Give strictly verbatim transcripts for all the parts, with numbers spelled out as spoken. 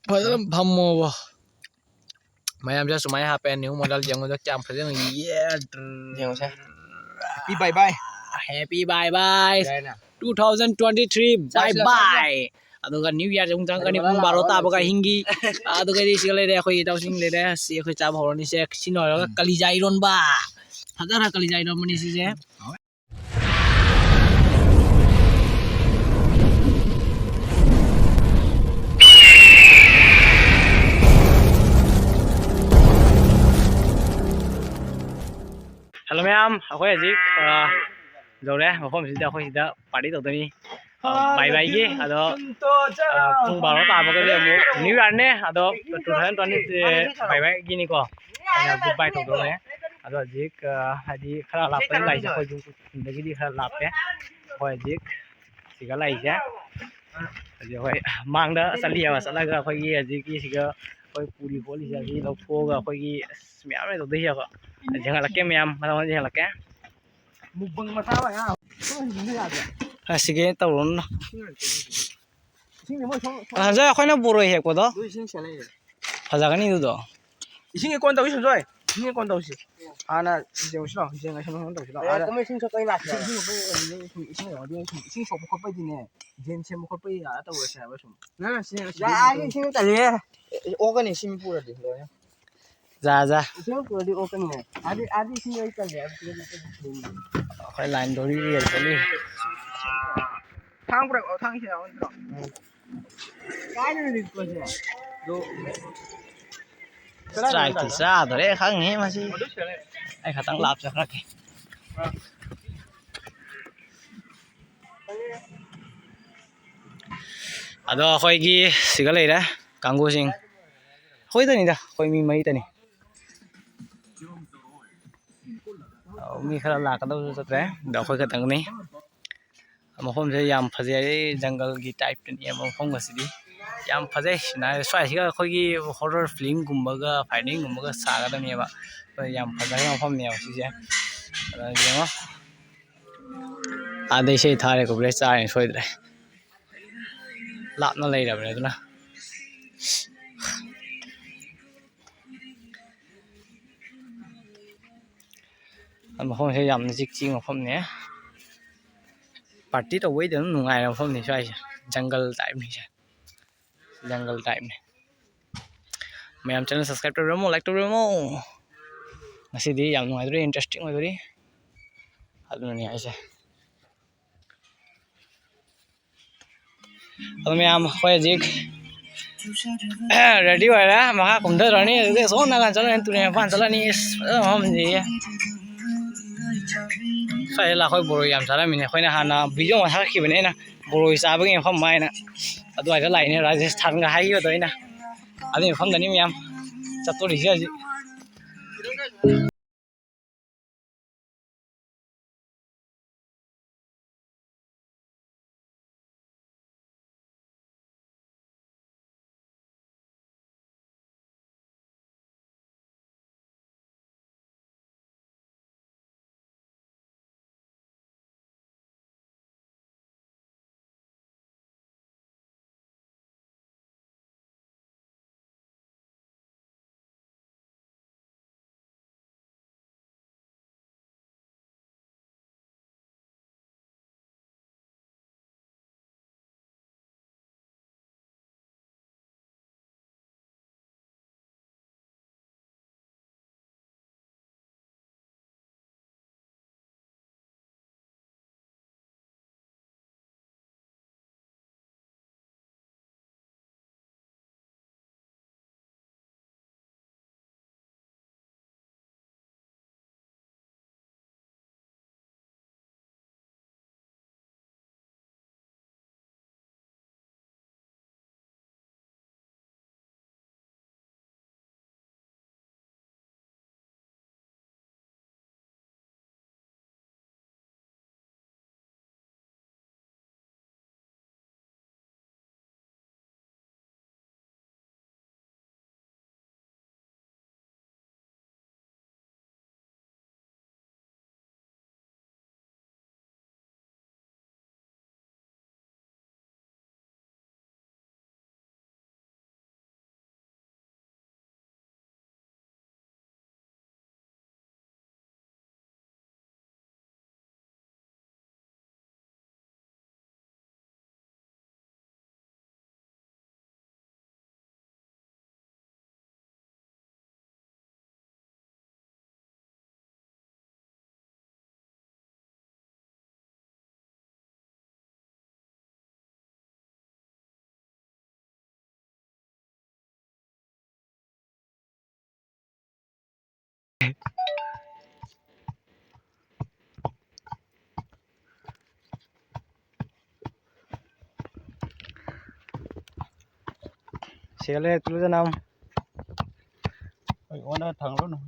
ꯐꯖꯅ ꯐꯝꯃꯣꯕ꯫ ꯃꯌꯥꯝꯁꯦ ꯁꯨꯃꯥꯏꯅ ꯍꯥꯞꯄꯦ, new model ꯌꯦꯡꯉꯨꯗ ꯀꯌꯥꯝ ꯐꯖꯅ ꯌꯦ-, ꯌꯦꯡꯉꯨꯁꯦ꯫ Happy bye bye. Happy bye bye. ꯌꯥꯏꯅ꯫ Two thousand twenty-three bye bye. ꯑꯗꯨꯒ new year ꯑꯃꯨꯛ ꯆꯪꯉꯛꯀꯅꯤ ꯄꯨꯡ ꯕꯥꯔꯣ ꯇꯥꯕꯒ ꯑꯍꯤꯡꯒꯤ꯫ ꯑꯗꯨꯒꯗꯤ ꯁꯤꯒ ꯂꯩꯔꯦ, ꯑꯩꯈꯣꯏ ꯏꯇꯥꯎꯁꯤꯡ ꯂꯩꯔꯦ꯫ ꯁꯤ ꯑꯩꯈꯣꯏ ꯆꯥꯕ ꯍꯧꯔꯅꯤ꯫ ꯁꯦ ꯁꯤ ꯂꯣꯏꯔꯒ ꯀꯂꯤꯖꯥ ꯏꯔꯣꯟꯕ꯫ ꯐꯖꯅ ꯀꯂꯤꯖꯥ ꯏꯔꯣꯟꯕꯅꯤ ꯁꯤꯁꯦ꯫ ꯍꯜꯂꯣ ꯃꯌꯥꯝ, ꯑꯩꯈꯣꯏ ꯍꯧꯖꯤꯛ, ꯑ, ꯌꯧꯔꯦ ꯃꯐꯝꯁꯤꯗ꯫ ꯑꯩꯈꯣꯏ ꯁꯤꯗ party ꯇꯧꯗꯣꯏꯅꯤ꯫ ꯑ, bye bye ꯒꯤ꯫ ꯑꯗꯣ, ꯑ, ꯄꯨꯡ ꯕꯥꯔꯣ ꯇꯥꯕꯒꯗꯤ ꯑꯃꯨꯛ new year ꯅꯦ꯫ ꯑꯗꯣ two thousand twenty bye bye ꯒꯤꯅꯤꯀꯣ꯫ ꯑꯩꯅ good bye ꯇꯧꯗꯧꯔꯦ꯫ ꯑꯗꯣ ꯍꯧꯖꯤꯛ, ꯑ, ꯍꯥꯏꯗꯤ ꯈꯔ ꯂꯥꯞꯄꯅꯤ ꯂꯥꯛꯏꯁꯦ, ꯑꯩꯈꯣꯏ ꯌꯨꯝ ꯈꯨꯟꯗꯒꯤꯗꯤ ꯈꯔ ꯂꯥꯞꯄꯦ꯫ ꯑꯩꯈꯣꯏ ꯍꯧꯖꯤꯛ ꯁꯤꯒ ꯂꯩꯁꯦ꯫ ꯍꯧꯖꯤꯛ ꯑꯩꯈꯣꯏ ꯃꯥꯡꯗ ꯆꯠꯂꯤꯑꯕ, ꯆꯠꯂꯒ ꯑꯩꯈꯣꯏꯒꯤ ꯍꯧꯖꯤꯛꯀꯤ ꯁꯤꯒ ꯑꯩꯈꯣꯏ ꯄꯨꯔꯤ ꯈꯣꯠꯂꯤꯁꯦ ꯑꯁꯤ ꯂꯧꯊꯣꯛꯑꯒ ꯑꯩꯈꯣꯏꯒꯤ ꯑꯁ ꯃꯌꯥꯝ ꯂꯩ ꯇꯧꯗꯣꯏꯁꯦꯕ꯫ ꯌꯦꯡꯍꯜꯂꯛꯀꯦ ꯃꯌꯥꯝ, ꯃꯊꯪ ꯃꯊꯪ ꯌꯦꯡꯍꯜꯂꯛꯀꯦ꯫ ꯃꯨꯛꯕꯪ ꯃꯆꯥ ꯑꯃ ꯌꯥꯝ ꯑꯁꯤꯒꯤ ꯇꯧꯔꯨꯅꯨ꯫ ꯏꯁꯤꯡꯗꯤ ꯃꯣꯏ ꯁꯣꯝ, ꯁꯣꯝ ꯍꯟꯖꯛ ꯑꯩꯈꯣꯏꯅ ꯕꯣꯔꯣꯏ ꯍꯦꯛꯄꯗꯣ ꯂꯣꯏ ꯏꯁꯤꯡ ꯆꯦꯜꯂꯛꯑꯦ꯫ ꯐꯖꯒꯅꯤ ꯑꯗꯨꯗꯣ꯫ ꯏꯁꯤꯡꯒꯤ ꯀꯣꯟ ꯇꯧꯁꯤ ꯁꯨꯝꯖꯣꯏ꯫ ꯏꯁꯤꯡꯒꯤ ꯀꯣꯟ ꯇꯧꯁꯤ꯫ ꯍꯥꯟꯅ ꯌꯦꯡꯉꯨꯁꯤ ꯂꯥꯛꯑꯣ, ꯌꯦꯡꯉꯁꯤ ꯃꯐꯝ ꯇꯧꯁꯤ ꯂꯥꯛꯑꯣ꯫ ꯑꯦ, ꯑꯥꯗ ꯀꯃꯥꯏ ꯏꯁꯤꯡ ꯁꯣꯛꯄꯩ ꯂꯥꯛꯀꯦ? ꯏꯁꯤꯡ ꯁꯣꯛꯄꯩ ꯑꯣꯏꯔꯗꯤ ꯏꯁꯤꯡ, ꯏꯁꯤꯡ ꯌꯧꯔꯗꯤ ꯏꯁꯤꯡ, ꯏꯁꯤꯡ ꯁꯣꯛꯄ ꯈꯣꯠꯄꯩꯗꯤꯅꯦ, drain ꯁꯦꯝꯕ ꯈꯣꯠꯄꯩ ꯑꯥꯗ ꯇꯧꯔꯁꯦ ꯍꯥꯏꯕ ꯁꯨꯝ꯫ ꯅꯪꯅ ꯁꯤ, ꯁꯤ ꯌꯥ, ꯑꯥꯒꯤ ꯏꯁꯤꯡ ꯇꯜꯂꯦ꯫ ꯑꯦ, ꯑꯣꯛꯀꯅꯤ ꯏꯁꯤꯡ ꯄꯨꯔꯗꯤ ꯂꯣꯏꯅ꯫ ꯖꯥ, ꯖꯥ꯫ ꯏꯁꯤꯡ ꯄꯨꯔꯗꯤ ꯑꯣꯛꯀꯅꯤ꯫ ꯑꯥꯗꯤ, ꯑꯥꯗꯤ ꯏꯁꯤꯡ ꯂꯣꯏ ꯀꯜꯂꯦ꯫ ꯑꯩꯈꯣꯏ line ꯗꯣꯔꯤꯒ ꯌꯦꯡ ꯆꯠꯂꯤ꯫ ꯊꯥꯡ ꯄꯨꯔꯛꯑꯣ, ꯊꯥꯡ ꯁꯤꯗ ꯌꯥꯎꯕ ꯅꯠꯇ꯭ꯔꯣ? ꯀꯥꯏꯗꯅꯣ ꯂꯤꯠꯄꯁꯦ? ꯑꯗꯨ strike ꯇꯤ ꯆꯥꯗꯣꯔꯦ ꯈꯪꯉꯦ ꯃꯁꯤ꯫ ꯑꯩ ꯈꯇꯪ ꯂꯥꯞ ꯆꯠꯈ꯭ꯔꯒꯦ꯫ ꯑꯗꯣ ꯑꯩꯈꯣꯏꯒꯤ ꯁꯤꯒ ꯂꯩꯔꯦ ꯀꯥꯡꯒꯨꯁꯤꯡ꯫ ꯑꯩꯈꯣꯏꯗꯅꯤꯗ, ꯑꯩꯈꯣꯏ ꯃꯤ ꯃꯔꯤꯇꯅꯤ꯫ ꯑꯧ, ꯃꯤ ꯈꯔ ꯂꯥꯛꯀꯗꯕꯁꯨ ꯆꯠꯇ꯭ꯔꯦ꯫ ꯑꯗꯣ ꯑꯩꯈꯣꯏ ꯈꯛꯇꯪꯅꯤ꯫ ꯃꯐꯝꯁꯦ ꯌꯥꯝ ꯐꯖꯩ, ꯖꯪꯒꯜꯒꯤ type ꯇꯅꯤ ꯃꯐꯝ ꯑꯁꯤꯗꯤ꯫ ꯌꯥꯝ ꯐꯖꯩ꯫ ꯁ꯭ꯋꯥꯏꯁꯤꯒ ꯑꯩꯈꯣꯏꯒꯤ horror film ꯒꯨꯝꯕꯒ, fighting ꯒꯨꯝꯕꯒ ꯁꯥꯒꯗꯕꯅꯦꯕ꯫ ꯑꯗꯣ ꯌꯥꯝ ꯐꯖꯈ꯭ꯔ ꯃꯐꯝꯅꯦꯕ ꯁꯤꯁꯦ꯫ ꯑꯗꯣ ꯌꯦꯡꯉꯣ꯫ ꯑꯥꯗ ꯏꯁꯩ ꯊꯥꯔꯦ, copyright ꯆꯥꯔꯅꯤ ꯁꯣꯏꯗ꯭ꯔꯦ꯫ ꯂꯥꯞꯅ ꯂꯩꯔꯕꯅꯦ ꯑꯗꯨꯅ꯫ ꯃꯐꯝꯁꯦ ꯌꯥꯝꯅ ꯆꯤꯛ ꯆꯤꯛ ꯃꯐꯝꯅꯦ꯫ Party ꯇꯧꯕꯩꯗꯤ ꯑꯗꯨꯝ ꯅꯨꯡꯉꯥꯏꯕ ꯃꯐꯝꯅꯤ ꯁ꯭ꯋꯥꯏꯁꯦ꯫ Jungle type ꯅꯤ ꯁꯦ꯫ Jungle type ꯅꯤ꯫ ꯃꯌꯥꯝ channel subscribe ꯇꯧꯕꯤꯔꯝꯃꯣ, like ꯇꯧꯕꯤꯔꯝꯃꯣ꯫ ꯉꯁꯤꯗꯤ ꯌꯥꯝ ꯅꯨꯡꯉꯥꯏꯗꯣꯔꯤ, interesting ꯑꯣꯏꯗꯣꯔꯤ꯫ ꯑꯗꯨꯅꯅꯦ ꯍꯥꯏꯁꯦ꯫ ꯑꯗꯣ ꯃꯌꯥꯝ, ꯑꯩꯈꯣꯏ ꯍꯧꯖꯤꯛ ready ꯑꯣꯏꯔꯦ, ꯃꯈꯥ ꯀꯨꯝꯊꯔꯅꯤ꯫ ꯑꯗꯨꯗꯤ ꯑꯁꯣꯝ ꯅꯥꯀꯟ ꯆꯠꯂꯅꯤ, ꯇꯨꯔꯦꯜ ꯃꯄꯥꯟ ꯆꯠꯂꯅꯤ꯫ ꯑꯁ, ꯐꯖꯕ ꯃꯐꯝꯅꯤ꯫ ꯁ꯭ꯋꯥꯏꯗ ꯂꯥꯛ-, ꯑꯩꯈꯣꯏ ꯕꯣꯔꯣꯏ ꯌꯥꯝ ꯆꯥꯔꯝꯃꯤꯅꯦ꯫ ꯑꯩꯈꯣꯏꯅ ꯍꯥꯟꯅ video ꯑꯃ ꯊꯥꯒꯠꯈꯤꯕꯅꯦ ꯑꯩꯅ, ꯕꯣꯔꯣꯏ ꯆꯥꯕꯒꯤ ꯃꯐꯝ ꯍꯥꯏꯅ꯫ ꯑꯗꯨꯋꯥꯏꯗ ꯂꯥꯛꯏꯅꯦ, ꯔꯥꯖꯁꯊꯥꯟꯒ ꯍꯥꯏꯈꯤꯕꯗꯣ ꯑꯩꯅ꯫ ꯑꯗꯨꯒꯤ ꯃꯐꯝꯗꯅꯤ ꯃꯌꯥꯝ ꯆꯠꯇꯣꯔꯤꯁꯦ ꯍꯧꯖꯤꯛ꯫ ꯍꯦꯜꯂꯦ ꯇꯨꯂꯨ ꯆꯅꯝ꯫ ꯑꯩ ꯑꯣꯟꯅ ꯊꯥꯡꯂꯣꯅ꯫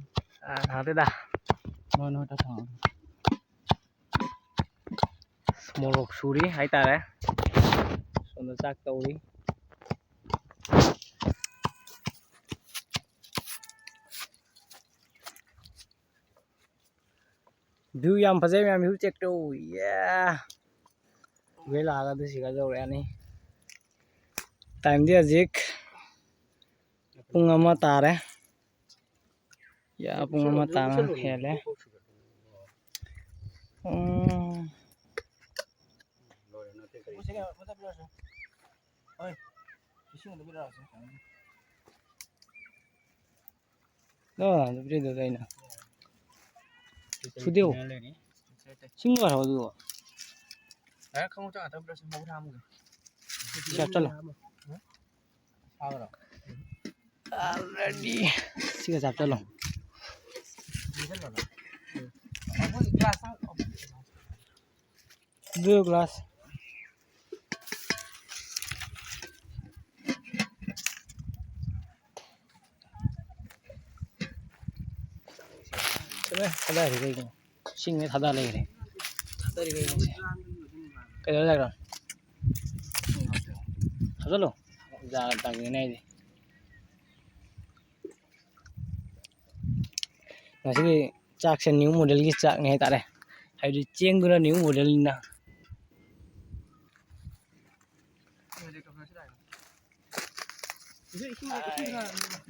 ꯑꯥ, ꯊꯥꯡꯗꯦꯗ꯫ ꯅꯣꯏ ꯅꯣꯏꯗ ꯊꯥꯡꯂꯣ꯫ ꯃꯣꯔꯣꯛ ꯁꯨꯔꯤ ꯍꯥꯏꯇꯥꯔꯦ꯫ ꯁꯣꯝꯗ ꯆꯥꯛ ꯇꯧꯔꯤ꯫ View ꯌꯥꯝ ꯐꯖꯩ ꯃꯌꯥꯝ, view check ꯇꯧ꯫ ꯌꯦ! ꯋꯦ ꯂꯥꯛꯑꯒ ꯑꯗꯨ ꯁꯤꯒ ꯌꯧꯔꯛꯑꯅꯤ꯫ Time ꯗꯤ ꯍꯧꯖꯤꯛ ꯄꯨꯡ ꯑꯃ ꯇꯥꯔꯦ꯫ ꯌꯥ, ꯄꯨꯡ ꯑꯃ ꯇꯥꯕ ꯍꯦꯜꯂꯦ꯫ ꯎꯝ꯫ ꯅꯣ, ꯑꯗꯨ ꯄꯤꯔꯛꯏꯗꯣ ꯑꯩꯅ꯫ ꯁꯨꯗꯦꯑꯣ꯫ ꯁꯤꯡ ꯂꯣꯏꯔꯕꯣ ꯑꯗꯨꯕꯣ? ꯁꯤ ꯍꯥꯞꯆꯜꯂꯣ꯫ Already꯫ ꯁꯤꯒ ꯆꯥꯞꯆꯜꯂꯣ꯫ ꯑꯗꯨ glass꯫ ꯆꯠꯂꯣꯍꯦ, ꯊꯥꯗꯔꯤ ꯀꯩꯒꯤꯅꯣ? ꯏꯁꯤꯡꯁꯦ ꯊꯥꯗ ꯂꯩꯈ꯭ꯔꯦ꯫ ꯊꯥꯗꯔꯤ ꯀꯩꯒꯤꯅꯣ ꯁꯦ? ꯀꯩꯗꯧꯔꯦ ꯍꯥꯏꯔꯣ? ꯍꯥꯞꯆꯜꯂꯣ꯫ ꯖꯥ ꯇꯥꯒꯦꯅꯦ ꯑꯩꯗꯤ꯫ ꯉꯁꯤꯒꯤ ꯆꯥꯛꯁꯦ new model ꯒꯤ ꯆꯥꯛꯅꯤ ꯍꯥꯏꯇꯥꯔꯦ꯫ ꯍꯥꯏꯕꯗꯤ ꯆꯦꯡꯗꯨꯅ new model ꯅꯤꯅ꯫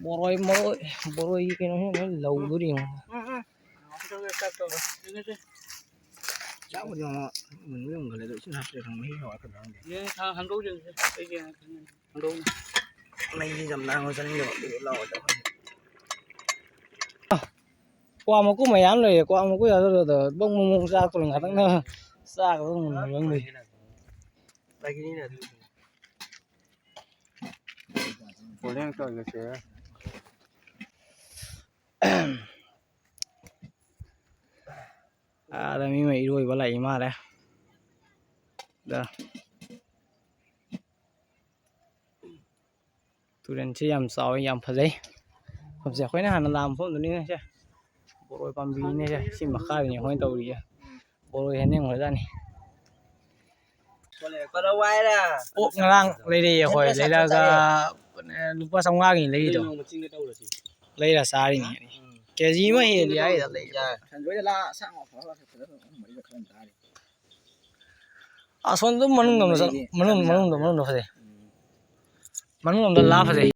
ꯕꯣꯔꯣꯏ, ꯃꯔꯣꯏ, ꯕꯣꯔꯣꯏꯒꯤ ꯀꯩꯅꯣꯁꯤꯅ ꯂꯣꯏ ꯂꯧꯗꯣꯔꯤ ꯌꯦꯡꯉꯣ꯫ ꯆꯥꯛꯄꯨꯗꯤ ꯃꯃꯥ ꯃꯨꯟꯕꯨꯗꯤ ꯃꯨꯟꯒꯠꯂꯦ, ꯑꯗꯣ ꯏꯁꯤꯡ ꯍꯥꯞꯇ꯭ꯔꯦ ꯈꯪꯕ, ꯃꯍꯤ ꯈꯔ ꯋꯥꯠꯀꯗ꯭ꯔꯥ ꯈꯪꯗꯦ꯫ ꯌꯦꯡ ꯊꯥ ꯍꯥꯡꯗꯣꯛꯎ ꯌꯦꯡꯁꯦ꯫ ꯑꯩ ꯌꯦꯡꯉꯒꯦ꯫ ꯍꯥꯡꯗꯣꯛꯎ꯫ ꯃꯩꯁꯤ ꯌꯥꯝ ꯂꯥꯡꯕ ꯆꯥꯅꯤꯡꯗꯕ, ꯑꯗꯨꯒꯤ ꯂꯥꯎꯔꯗꯕ꯫ ꯀ꯭ꯋꯥ ꯃꯀꯨ ꯃꯌꯥꯝ ꯂꯩꯔꯦ꯫ ꯀ꯭ꯋꯥ ꯃꯀꯨ ꯌꯥꯎꯗꯕꯗꯣ ꯕꯪ ꯕꯪ ꯕꯪ ꯆꯥꯛꯇꯣ ꯉꯥꯛꯇꯪꯅꯦ꯫ ꯆꯥꯛ ꯑꯗꯨꯝ ꯃꯨꯟꯕ ꯉꯝꯗꯦ꯫ ꯍꯣꯔꯦꯟ ꯇꯧꯔꯁꯦ꯫ ꯑꯥꯗ ꯃꯤ ꯃꯩ ꯏꯔꯣꯏꯕ ꯂꯥꯛꯏ ꯃꯥꯜꯂꯦ꯫ ꯗ꯫ ꯇꯨꯔꯦꯟꯁꯤ ꯌꯥꯝ ꯆꯥꯎꯋꯤ, ꯌꯥꯝ ꯐꯖꯩ꯫ ꯃꯐꯝꯁꯦ ꯑꯩꯈꯣꯏꯅ ꯍꯥꯟꯅ ꯂꯥꯛꯄ ꯃꯐꯝꯗꯨꯅꯤꯅꯦ ꯁꯦ꯫ ꯕꯣꯔꯣꯏ ꯄꯥꯝꯕꯤꯅꯤꯅꯦ ꯁꯦ꯫ ꯁꯤ ꯃꯈꯥꯗꯅꯤ ꯑꯩꯈꯣꯏꯅ ꯇꯧꯔꯤꯁꯦ꯫ ꯕꯣꯔꯣꯏ ꯍꯦꯟꯅ ꯌꯥꯝ ꯐꯖꯥꯠꯅꯤ꯫ ꯑꯣꯛ ꯉꯔꯥꯡ ꯂꯩꯔꯛꯑꯦ ꯑꯩꯈꯣꯏ꯫ ꯂꯩꯔꯛꯑꯒ ꯂꯨꯄꯥ ꯆꯥꯝꯃꯉꯥꯒꯤ ꯂꯩꯔꯤꯗꯣ꯫ ꯂꯩꯔ ꯆꯥꯔꯤꯅꯤ꯫ ꯀꯦ ꯖꯤ ꯑꯃ ꯍꯦꯜꯂꯤ ꯍꯥꯏꯔꯤꯗ ꯂꯩ꯫ ꯑꯁꯣꯝꯗ ꯃꯅꯨꯡꯗ ꯑꯃ ꯆꯠ-, ꯃꯅꯨꯡ-, ꯃꯅꯨꯡꯗ, ꯃꯅꯨꯡꯗ, ꯃꯅꯨꯡꯗ ꯐꯖꯩ꯫ ꯃꯅꯨꯡ ꯑꯝꯗ ꯂꯥ ꯐꯖꯩ꯫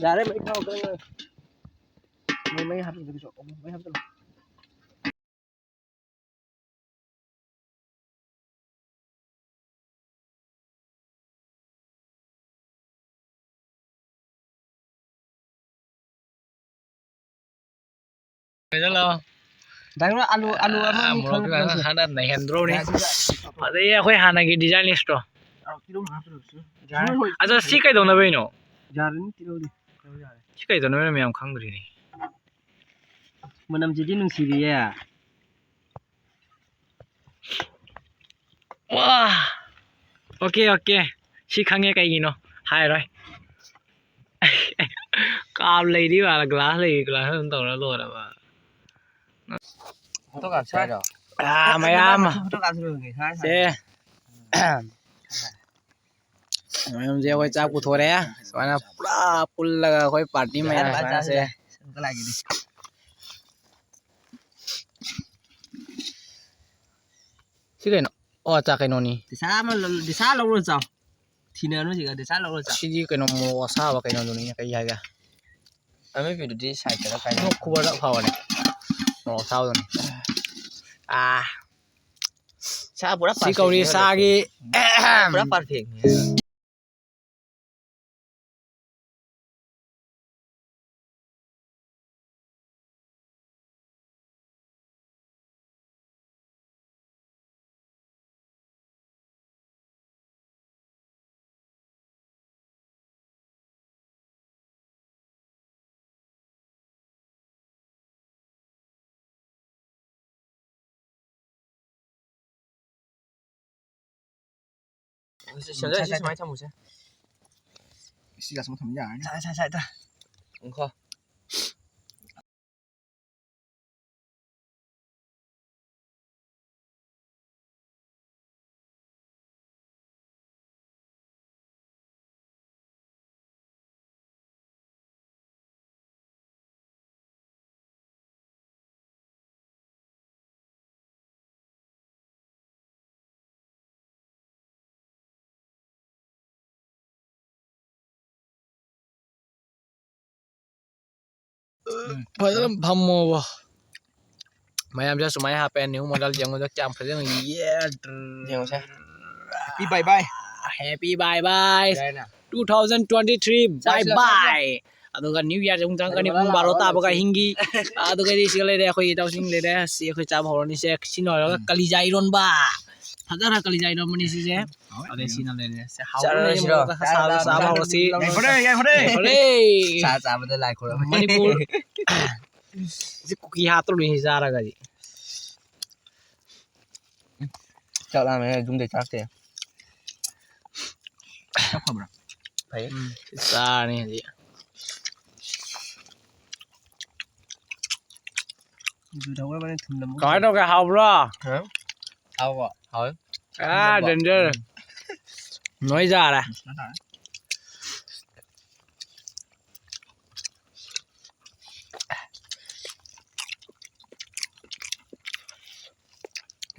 ꯌꯥꯔꯦ, ꯃꯩ ꯊꯥꯎ ꯈꯔ ꯉꯥꯏꯔꯦ꯫ ꯃꯩ, ꯃꯩ ꯍꯥꯞꯆꯤꯜꯂꯨ, ꯃꯩ ꯍꯥꯞꯆꯤꯜꯂꯨ꯫ ꯀꯩꯗ ꯂꯥꯛꯑꯣ꯫ ꯗꯥꯏꯔꯣ, ꯑꯂꯨ, ꯑꯂꯨ ꯑꯃ ꯑꯅꯤ ꯃꯣꯔꯣꯛ ꯈꯜꯂꯣ ꯈꯤꯇꯪ ꯄꯤꯔꯛꯎꯁꯦ꯫ ꯍꯥꯟꯅ ꯅꯩꯍꯟꯗ꯭ꯔꯣꯅꯤ꯫ ꯌꯥꯗꯦ, ꯌꯥꯗꯦ꯫ ꯐꯖꯩꯌꯦ, ꯑꯩꯈꯣꯏ ꯍꯥꯟꯅꯒꯤ design list ꯇꯣ꯫ ꯌꯥꯔꯦ꯫ ꯑꯗꯣ ꯁꯤ ꯀꯩꯗꯧꯅꯕꯩꯅꯣ? ꯌꯥꯔꯅꯤ, ꯇꯤꯜꯍꯧꯗꯤ꯫ ꯇꯤꯜꯍꯧ ꯌꯥꯔꯦ꯫ ꯁꯤ ꯀꯩꯗꯧꯅꯕꯩꯅꯣ ꯃꯌꯥꯝ ꯈꯪꯗ꯭ꯔꯤꯅꯦ꯫ ꯃꯅꯝꯁꯤꯗꯤ ꯅꯨꯡꯁꯤꯔꯤꯌꯦ꯫ ꯋꯥ! OK, OK꯫ ꯁꯤ ꯈꯪꯉꯦ ꯀꯩꯒꯤꯅꯣ꯫ ꯍꯥꯏꯔꯣꯏ꯫ Cup ꯂꯩꯔꯤ ꯃꯥꯜꯂꯦ, glass ꯂꯩꯔꯤ, glass ꯑꯗꯨꯝ ꯇꯧꯔ ꯂꯣꯏꯔꯕ꯫ Photo ꯀꯥꯞꯁꯦ ꯍꯥꯏꯔꯣ? ꯑꯥ, ꯃꯌꯥꯝ꯫ Photo ꯀꯥꯞꯁꯤꯔꯣ? ꯁꯦ꯫ ꯃꯌꯥꯝꯁꯦ ꯑꯩꯈꯣꯏ ꯆꯥꯛ ꯄꯨꯊꯣꯔꯛꯑꯦ꯫ ꯁꯨꯃꯥꯏꯅ ꯄꯨꯔꯥ ꯄꯨꯜꯂꯒ ꯑꯩꯈꯣꯏ party ꯃꯌꯥꯝ ꯁꯨꯃꯥꯏꯅ ꯁꯦ꯫ ꯁꯤ ꯀꯩꯅꯣ? ꯑꯣ, ꯑꯆꯥ ꯀꯩꯅꯣꯅꯤ꯫ ꯗꯤꯁꯥ ꯑꯃ ꯂꯧ-, ꯗꯤꯁꯥ ꯂꯧꯔꯣ ꯆꯥꯎ꯫ ꯊꯤꯅꯔꯨ ꯁꯤꯒ, ꯗꯤꯁꯥ ꯂꯧꯔꯣ ꯆꯥꯎ꯫ ꯁꯤꯗꯤ ꯀꯩꯅꯣ, ꯃꯣꯔꯣꯛ ꯑꯁꯥꯕ ꯀꯩꯅꯣꯗꯨꯅꯤ, ꯀꯩ ꯍꯥꯏꯒꯦ? ꯑꯃꯦꯠꯄꯤꯗꯨꯗꯤ side ꯇꯔ ꯀꯥꯏ? ꯈꯨꯕꯗ ꯐꯕꯅꯦ꯫ ꯃꯣꯔꯣꯛ ꯑꯁꯥꯕꯗꯨꯅꯤ꯫ ꯑꯥ꯫ ꯁꯥ ꯄꯨꯔꯥ ꯁꯤ ꯀꯧꯔꯤ perfect ꯅꯦ꯫ ꯁꯥꯒꯤ꯫ ꯄꯨꯔꯥ perfect ꯅꯦ꯫ ꯁꯦꯟꯗꯜ ꯑꯁꯤ ꯁꯨꯃꯥꯏꯅ ꯊꯝꯃꯨꯁꯦ꯫ ꯁꯤꯒ ꯁꯨꯝ ꯊꯝ ꯌꯥꯔꯅꯤ꯫ ꯁꯥꯏ, ꯁꯥꯏ, ꯁꯥꯏꯗ꯫ ꯉꯥꯏꯈꯣ꯫ ꯐꯖꯅ ꯐꯝꯃꯣꯕ꯫ ꯃꯌꯥꯝꯁꯦ ꯁꯨꯃꯥꯏꯅ ꯍꯥꯞꯄꯦ, new model ꯌꯦꯡꯉꯨꯗ ꯀꯌꯥꯝ ꯐꯖꯅ ꯌꯦ-, ꯌꯦꯡꯉꯨꯁꯦ꯫ Happy bye bye. Happy bye bye. ꯌꯥꯏꯅ꯫ Two thousand twenty three bye bye. ꯑꯗꯨꯒ new year ꯑꯃꯨꯛ ꯆꯪꯉꯛꯀꯅꯤ ꯄꯨꯡ ꯕꯥꯔꯣ ꯇꯥꯕꯒ ꯑꯍꯤꯡꯒꯤ꯫ ꯑꯗꯨꯒꯗꯤ ꯁꯤꯒ ꯂꯩꯔꯦ, ꯑꯩꯈꯣꯏ ꯏꯇꯥꯎꯁꯤꯡ ꯂꯩꯔꯦ꯫ ꯁꯤ ꯑꯩꯈꯣꯏ ꯆꯥꯕ ꯍꯧꯔꯅꯤ꯫ ꯁꯦ, ꯁꯤ ꯂꯣꯏꯔꯒ ꯎꯝ꯫ ꯀꯂꯤꯖꯥ ꯏꯔꯣꯟꯕ꯫ ꯐꯖꯅ ꯀꯂꯤꯖꯥ ꯏꯔꯣꯟꯕꯅꯤ ꯁꯤꯁꯦ꯫ ꯍꯥꯎꯋꯦ꯫ ꯑꯗꯩ ꯁꯤꯅ ꯂꯩꯔꯦ꯫ ꯁꯦ, ꯍꯥꯎꯕꯅ ꯆꯥꯔꯁꯤꯔꯣ? ꯌꯦꯡꯉꯣ, ꯆꯥꯕ ꯍꯧꯔꯁꯤ꯫ ꯌꯥꯏꯐꯔꯦ, ꯌꯥꯏꯐꯔꯦ꯫ ꯌꯥꯏꯐꯔꯦ꯫ ꯁꯥ ꯆꯥꯕꯗ ꯂꯥꯏ ꯈꯨꯔꯨꯝꯃꯤ꯫ ꯃꯅꯤꯄꯨꯔ꯫ ꯁꯤ ꯀꯨꯀꯤ ꯍꯥꯠꯇꯣꯔꯤꯅꯤ ꯆꯥꯔꯒꯗꯤ꯫ ꯆꯥꯛ ꯂꯥꯝꯃꯦ, ꯌꯨꯝꯗꯩ ꯆꯥꯔꯛꯇꯦ꯫ ꯆꯥꯛ ꯐꯕ꯭ꯔꯥ? ꯐꯩ꯫ ꯎꯝ, ꯆꯥꯔꯅꯤ ꯍꯧꯖꯤꯛ꯫ ꯀꯃꯥꯏ ꯇꯧꯒꯦ? ꯍꯥꯎꯕ꯭ꯔꯣ? ꯍꯥ? ꯍꯥꯎꯕ꯭ꯔꯣ? ꯍꯥꯎꯋꯦ꯫ ꯑꯥ, danger꯫ ꯎꯝ꯫ ꯅꯣꯏ ꯌꯥꯔꯦ꯫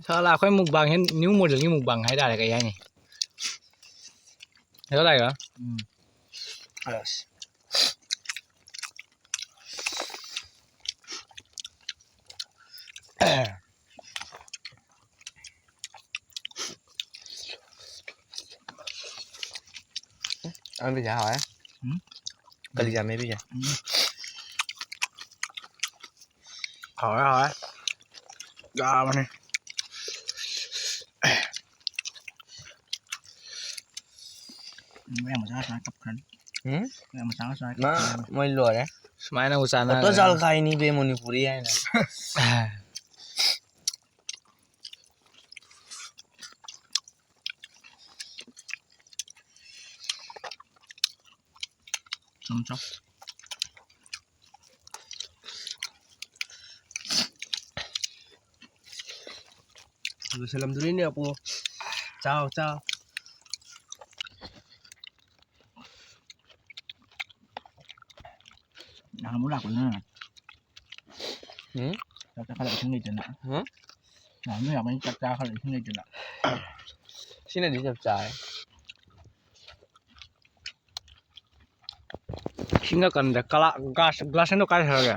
ꯁꯥꯂꯥ, ꯑꯩꯈꯣꯏ mukbang ꯁꯦ new model ꯒꯤ mukbang ꯍꯥꯏꯇꯥꯔꯦ, ꯀꯩ ꯍꯥꯏꯅꯤ? ꯍꯦꯔꯣ ꯂꯥꯛꯏꯔꯣ? ꯎꯝ꯫ ꯑꯁ꯫ ꯑꯃꯦꯠꯄꯤꯁꯦ ꯍꯥꯎꯋꯦ꯫ ꯎꯝ꯫ ꯀꯂꯤꯖꯥ ꯑꯃꯦꯠꯄꯤꯁꯦ꯫ ꯎꯝ꯫ ꯍꯥꯎꯋꯦ, ꯍꯥꯎꯋꯦ꯫ ꯌꯥꯕꯅꯤ꯫ ꯃꯌꯥꯡ ꯃꯆꯥ ꯁꯨꯃꯥꯏꯅ ꯀꯞꯈ꯭ꯔꯅꯤ꯫ ꯎꯝ? ꯃꯌꯥꯡ ꯃꯆꯥ ꯁꯨꯃꯥꯏꯅ ꯃꯥ, ꯀꯞꯈ꯭ꯔꯅꯤ꯫ ꯃꯣꯏ ꯂꯣꯏꯔꯦ꯫ ꯁꯨꯃꯥꯏꯅ ꯑꯃꯨꯛ ꯆꯥꯟꯅꯔꯦ꯫ ꯑꯇꯣ ꯖꯥꯜ ꯈꯥꯏꯅꯤ ꯕꯦ ꯃꯅꯤꯄꯨꯔꯤ ꯍꯥꯏꯅ꯫ ꯆꯨꯝ ꯆꯥꯎ꯫ ꯂꯣꯏꯁꯤꯜꯂꯝꯗꯣꯔꯤꯅꯦ ꯑꯄꯨ꯫ ꯆꯥꯎ, ꯆꯥꯎ꯫ ꯅꯍꯥꯟꯃꯨꯛ ꯂꯥꯛꯄꯗꯨꯅ ꯎꯝ? ꯆꯥꯛ ꯆꯥꯈꯠꯂꯛ ꯏꯁꯤꯡ ꯂꯩꯇꯅ꯫ ꯍꯥ? ꯅꯍꯥꯟꯃꯨꯛ ꯂꯥꯛꯄꯗꯨꯅ ꯆꯥꯛ ꯆꯥꯈꯠꯂꯛ ꯏꯁꯤꯡ ꯂꯩꯇꯅ꯫ ꯁꯤꯅꯗꯤ ꯆꯞ ꯆꯥꯔꯦ꯫ ꯏꯁꯤꯡꯒ ꯀꯟꯗ꯭ꯔꯦ꯫ ꯀꯂꯥ-, ꯒ꯭ꯂꯥꯁ, ꯒ꯭ꯂꯥꯁ ꯑꯅꯤꯗꯣ ꯀꯥꯏ ꯊꯝꯃꯒꯦ?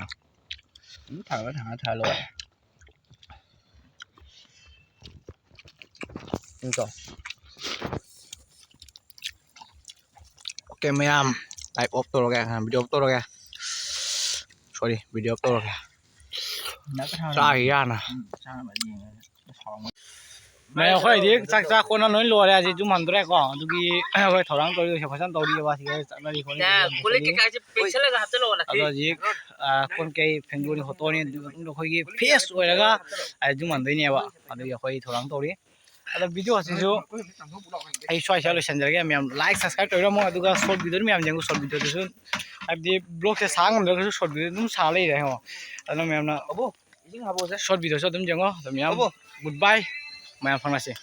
ꯑꯗꯨꯝ ꯊꯥꯡꯒꯠꯂ ꯊꯥꯡꯒꯠꯂ ꯊꯥ ꯂꯣꯏꯔꯦ꯫ ꯎꯝ, ꯇꯧ꯫ OK, ꯃꯌꯥꯝ, live off ꯇꯧꯔꯒꯦ, video off ꯇꯧꯔꯒꯦ꯫ Sorry, video off ꯇꯧꯔꯒꯦ꯫ ꯆꯥꯈꯤ ꯌꯥꯅ꯫ ꯎꯝ, ꯆꯥꯅꯕ ꯌꯦꯡꯉꯒꯦ꯫ ꯃꯌꯥꯝ, ꯑꯩꯈꯣꯏꯗꯤ ꯆꯥꯛ ꯆꯥ ꯀꯣꯟꯅ ꯂꯣꯏ ꯂꯣꯏꯔꯦ꯫ ꯍꯧꯖꯤꯛ ꯌꯨꯝ ꯍꯟꯗꯣꯔꯦꯀꯣ꯫ ꯑꯗꯨꯒꯤ ꯑꯩꯈꯣꯏ ꯊꯧꯔꯥꯡ ꯇꯧꯔꯤ, ꯐꯖꯅ ꯇꯧꯔꯤꯑꯕ꯫ ꯁꯤꯗ ꯆꯠꯅꯔꯤ ꯈꯣꯠꯅꯔꯤ ꯌꯥ, ꯐꯖꯅ ꯀꯣꯜ ꯂꯤꯛ ꯇꯧꯁꯜꯂꯤ꯫ ꯀꯩꯀꯥꯁꯦ ꯄꯦꯛꯁꯜꯂꯒ ꯍꯥꯞꯆꯜꯂꯛꯑꯣ, ꯅꯠꯇꯦ꯫ ꯑꯗꯣ ꯍꯧꯖꯤꯛ, ꯑ, ꯀꯣꯟ ꯀꯩ ꯐꯦꯡꯗꯣꯛꯑꯅꯤ ꯈꯣꯠꯇꯣꯛꯑꯅꯤ, ꯑꯗꯨ ꯃꯇꯨꯡꯗ ꯑꯩꯈꯣꯏꯒꯤ fresh ꯑꯣꯏꯔꯒ, ꯑ, ꯌꯨꯝ ꯍꯟꯗꯣꯏꯅꯦꯕ꯫ ꯑꯗꯨꯒꯤ ꯑꯩꯈꯣꯏ ꯊꯧꯔꯥꯡ ꯇꯧꯔꯤ꯫ ꯑꯗꯣ video ꯑꯁꯤꯁꯨ ꯑꯩ ꯁ꯭ꯋꯥꯏ ꯁ꯭ꯋꯥꯏ ꯂꯣꯏꯁꯤꯟꯖꯔꯒꯦ꯫ ꯃꯌꯥꯝ like, subscribe ꯇꯧꯕꯤꯔꯝꯃꯣ꯫ ꯑꯗꯨꯒ short videoꯗꯨ ꯃꯌꯥꯝ ꯌꯦꯡꯉꯨ꯫ Short videoꯗꯨꯁꯨ, ꯍꯥꯏꯕꯗꯤ vlogꯁꯦ ꯁꯥꯡ ꯉꯝꯗ꯭ꯔꯒꯁꯨ short video ꯑꯗꯨꯝ ꯁꯥ ꯂꯩꯔꯦ, ꯌꯦꯡꯉꯣ꯫ ꯑꯗꯨꯅ ꯃꯌꯥꯝꯅ short videoꯁꯨ ꯑꯗꯨꯝ ꯌꯦꯡꯉꯣ꯫ ꯑꯗꯣ ꯃꯌꯥꯝ good bye, ꯃꯌꯥꯝ ꯐꯪꯅꯁꯤ꯫